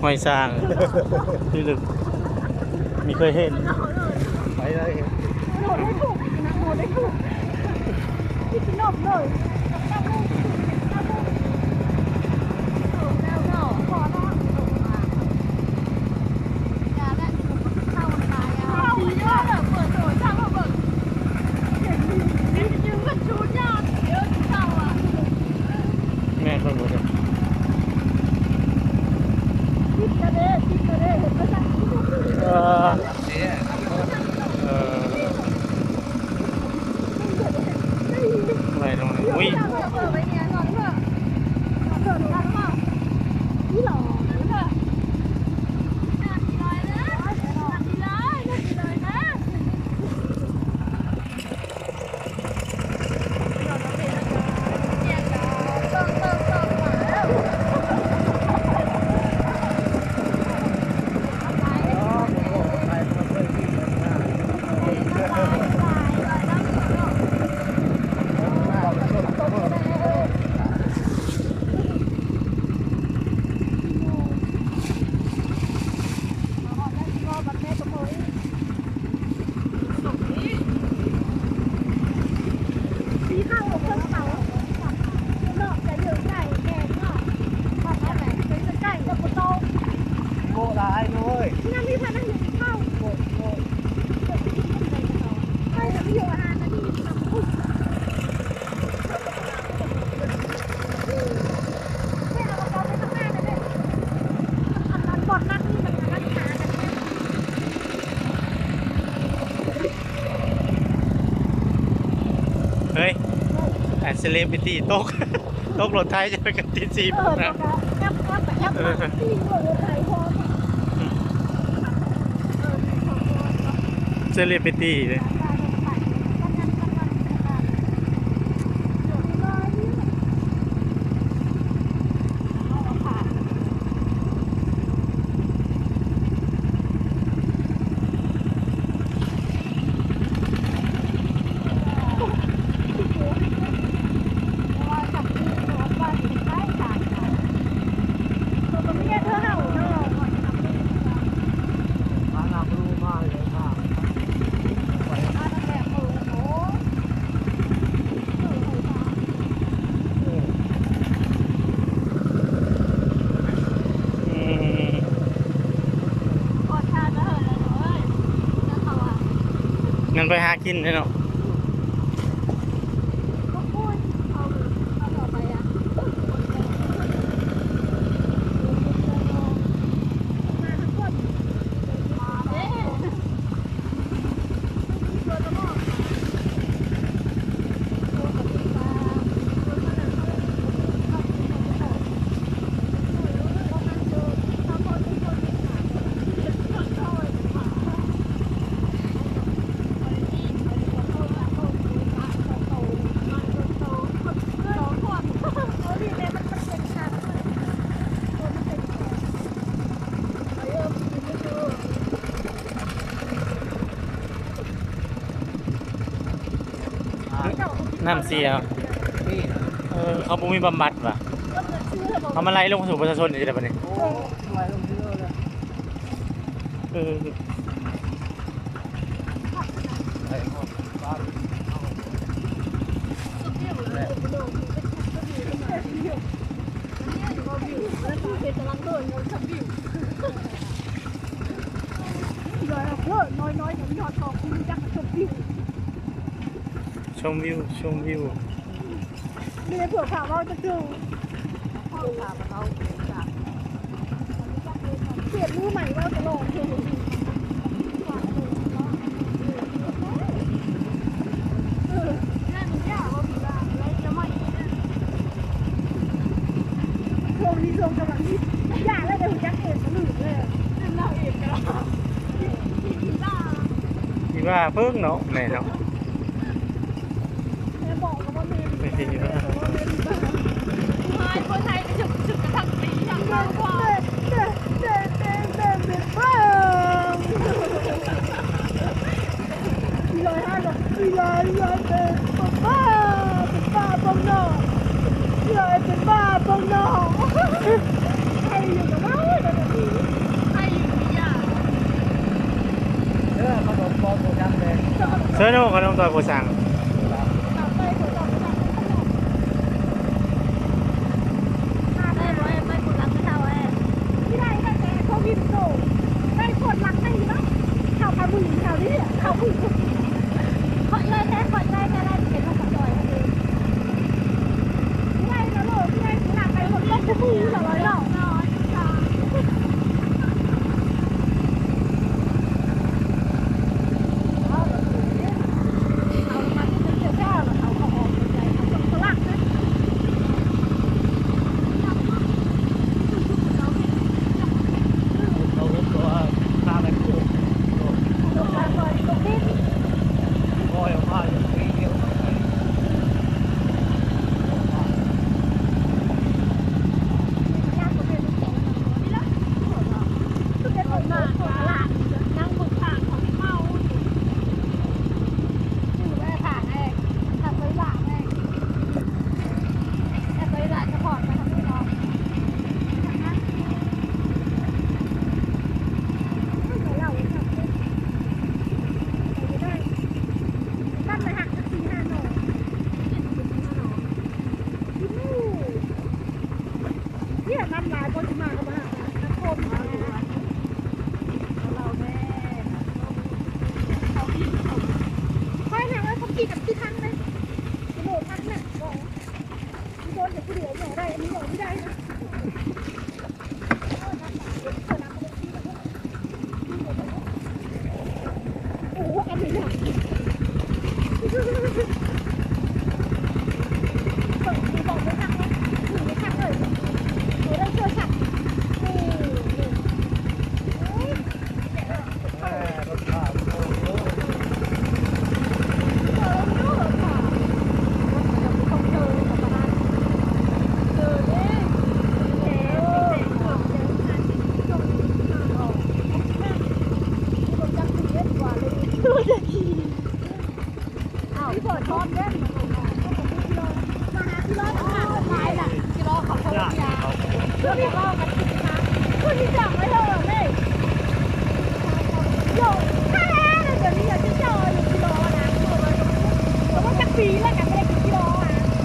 ຫ້ວຍຊ້າງ ທີ່ລຶກ ມີເຄີຍເຫັນ ໄປໄດ້ ໂດດໄດ້ຖືກ ໂດດໄດ້ຖືກ ທີ່ສະໜົບເລີຍ ແມ່ນເບິ່ງບໍ່ເດີ ຕິດລະເດ້ ຕິດລະເດ້ ເຫັນບໍ່ຊັ້ນ ເອີ ເອີ ໄຫຼລົງ ອຸ້ຍ ໂອ້ ຫຼາຍເວີຍ ເຮີ້ຍ ອັນເຊເລບລິຕີຕົກ ຕົກລົດໄຖຈະໄປກັນຕິດສີ່ ເອີ ໂມງນະ ຕກແອັບ ແອັບ ແອັບ ເອີ ຕີລົດໄຖພ້ອມ ອືມ ເຊເລບລິຕີເດ້. ມັນໄປຫາກິນເດ້ເນາະ. ນ້ຳເສຍ ເອີ ເຂົາບໍ່ມີບຳບັດຫວາ ເອົາມາໄລ່ລົງສູ່ປະຊາຊົນນີ້ໄດ໋ບັດນີ້ ເອີ. ຊົມວິວ ຊົມວິວ. ມີພວກຂ້າເວົ້າຈັກເທື່ອ ພວກຂ້າເວົ້າຈັກເທື່ອ ເຂດມືໃໝ່ເວົ້າຕະຫຼອດເລີຍ ເອີ ນັ້ນຢ່າເວົ້າດີວ່າໄລຈະໃໝ່ ຊ່ວງນີ້ຊ່ວງກຳລັງຮິດ ຢ່າແລ້ວ ໄດ້ຮູ້ຈັກເອງສະໜຶ່ງເລີຍ ເປັນນາງເອກກະລະ ທີ່ ທີ່ ທີ່ ທີ່ວ່າ ທີ່ວ່າເພິ່ງເນາະ ແມ່ນເນາະ. ແມ່ນບໍ່ ກໍບໍ່ແມ່ນ ໄປທີ່ນີ້ເນາະ ບໍ່ແມ່ນ ຜູ້ຊາຍຄົນໄທກໍຈະ ຈະກະທັງຕີທັງເວົ້າວ່າ ແມ່ນ ແມ່ນ ແມ່ນ ແມ່ນ ແມ່ນ ແມ່ນ ອີຫຼອຍຫ້າດອກ ອີຫຼອຍ ອີຫຼອຍເປັນບ້າ ເປັນບ້າເບິ່ງໜ້ອງ ອີຫຼອຍເປັນບ້າເບິ່ງໜ້ອງ ໃຜຢູ່ກັບເຮົາ ດຽວນີ້ ເດີໂນ ຂະໜົມຕອນຜູ້ສັ່ງ.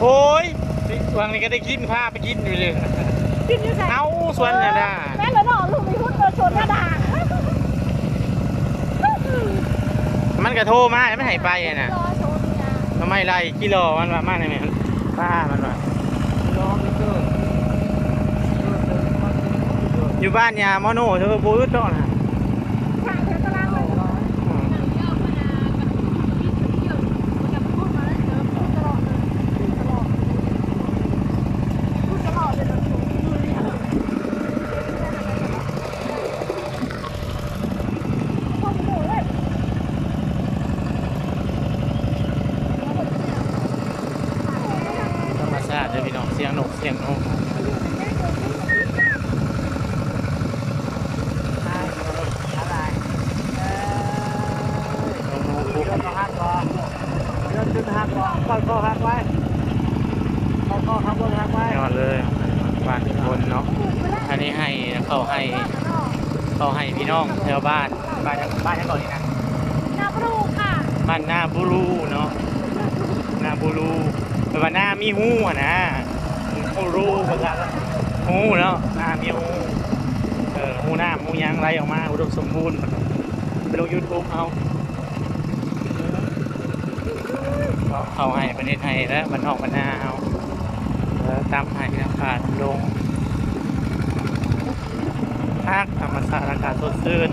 ໂອ້ຍ ຫວ່າງນີ້ກໍໄດ້ກິນ ພາໄປກິນຢູ່ເດ້. ກິນຢູ່ໃສ? ເອົາ ສວນນັ້ນນະ. ແມ່ນແລ້ວເນາະ ລູກມີຮຸດເລີຍ ສວນມາດາ. ມັນກໍໂທມາ ມັນໃຫ້ໄປຫັ້ນນະ. ໜໍ່ໄມ້ໄລ່ກິໂລ ມັນວ່າມາແນວນີ້ ປ້າມັນວ່າ. ຢູ່ບ້ານຍາມະໂນ ເທີບໍ່ອຶດດອກນະ. ທຳມະຊາດເດີພີ່ນ້ອງ ສຽງນົກ ສຽງນົກ. ຍອດເລີຍ ບ້ານຄົນເນາະ. ອັນນີ້ໄຮ່ ເຂົາໄຮ່ ເຂົາໄຮ່ພີ່ນ້ອງແຖວບ້ານ ບ້ານ ບ້ານຫຍັງເກາະນີ້ນະ? ນາບຣູຄ່ະ. ບ້ານນາບູຣູເນາະ ນາບູຣູ ແປວ່ານາມີຮູຫັ້ນນະ. ໂອ້ ຮູ້ເນາະ ນ້ຳມີຮູ ເອີ ຮູນ້ຳ ຮູຫຍັງໄຫຼອອກມາ ອຸດົມສົມບູນ ໄປລົງຢູທູບເອົາ. ເຂົ້າໄຮ່ ປະເທດໄຮ່ ແລະ ບ້ານນອກບ້ານນາເຮົາ ເອີ ຕາມໄຮ່ ຕາມປ່າ ຕາມດົງ. ພັກທຳມະຊາດ ອາກາດສົດຊື່ນ.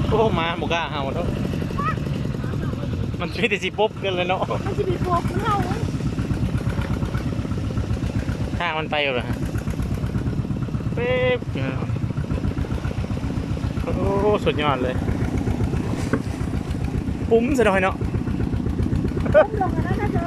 ໂອ້ ໝາບໍ່ກ້າເຫົ່າດອກ. ມັນມີແຕ່ຊິປົບກັນແຫຼະເນາະ ມັນຊິໄປປົບເຮົາ. ທາງມັນໄປແລ້ວ ເປັບ. ໂອ້ ສຸດຍອດເລີຍ ປຸ້ມຊະໜ້ອຍເນາະ. ປຸ້ມລົງອັນນັ້ນນະ ເຈີ